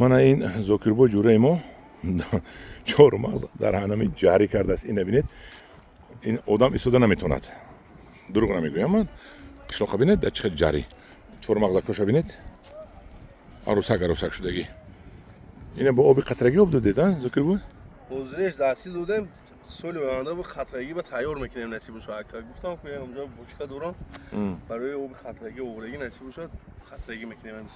Мана ин Зокирбой ҷураи мо чормағз дар ҳанами ҷарӣ кардааст. Ина бинед, ин одам истода наметавонад, дурӯғ намегӯям ман. Қишлоқа бинед, дар чӣ хел ҷарӣ чормағзакоша бинед, арӯсак арӯсак шудагӣ. Ина бо оби қатрагӣ об додед, а, Зокирбой? Ҳозиреш дастӣ додем, соли оянда бо қатрагӣ ба тайёр мекунем, насиб бошад, ака. Гуфтам, ки онҷо бочка дорам барои оби қатрагӣ оврагӣ, насиб бошад, қатрагӣ мекунем ҳамин.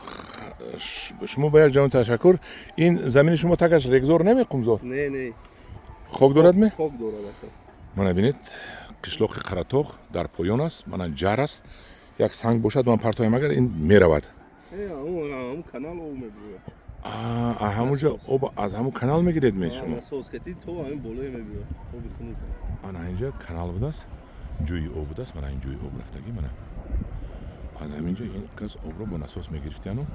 Шумо ба як ҷаҳон ташаккур. Ин замини шумо такаш регзор неме, қумзор? Не, не. Хок дорад ме? Хок дорад, ака. Мана бинед, қишлоқи Қаратоғ дар поён аст. Мана ҷар аст, як санг бошад, ман партоям, агар ин меравад. Ҳамун канал об мебиёяд. Ҳамунҷо об аз ҳамун канал мегиред ме шумо? Насос кати то ҳамин болое мебиёяд оби хунук. Ана инҷа канал будааст, ҷӯи об будааст. Мана ин ҷӯи об рафтагӣ. Мана аз ҳамин ҷо ин кас обро бо насос мегирифтияну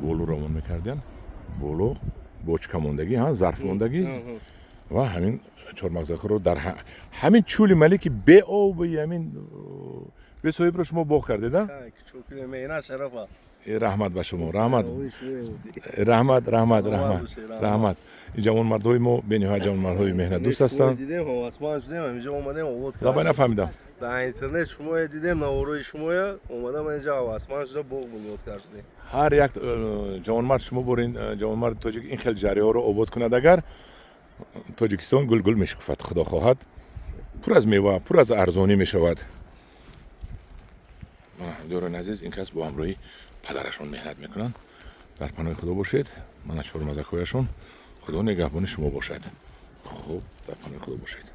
боло равон мекардиян. Боло бочка мондагӣ, ҳа, зарф мондагӣ ва ҳамин чормағзакҳоро дар ҳамин чӯли малики беоби, ҳамин бесоҳибро шумо боғ кардед, а? Меҳнат шарафа. Раҳмат ба шумо, раҳмат, раҳмат, раҳмат, раҳмат, раҳмат. Ин ҷавонмардҳои мо бениҳоят ҷавонмардҳои меҳнатдӯст ҳастанд. Дидем, ҳавасманд шудем, ҳаминҷо омадем, обод. Лабай, нафаҳмидам. Дар интернет шумоя дидем, наворои шумоя, омадам инҷа, ҳавасманд шуда, боғ бунёд кардем. Ҳар як ҷавонмард, шумо борин, ҷавонмарди тоҷик ин хел ҷарриҳоро обод кунад агар, Тоҷикистон гулгул мешукуфад, худо хоҳад, пур аз мева, пур аз арзонӣ мешавад. Дӯрони азиз, ин кас бо ҳамроҳи падарашон меҳнат мекунанд. Дар паноҳи Худо бошед. Мана чормазакҳояшон. Худо нигаҳбони шумо бошад. Хуб, дар паноҳи Худо бошед.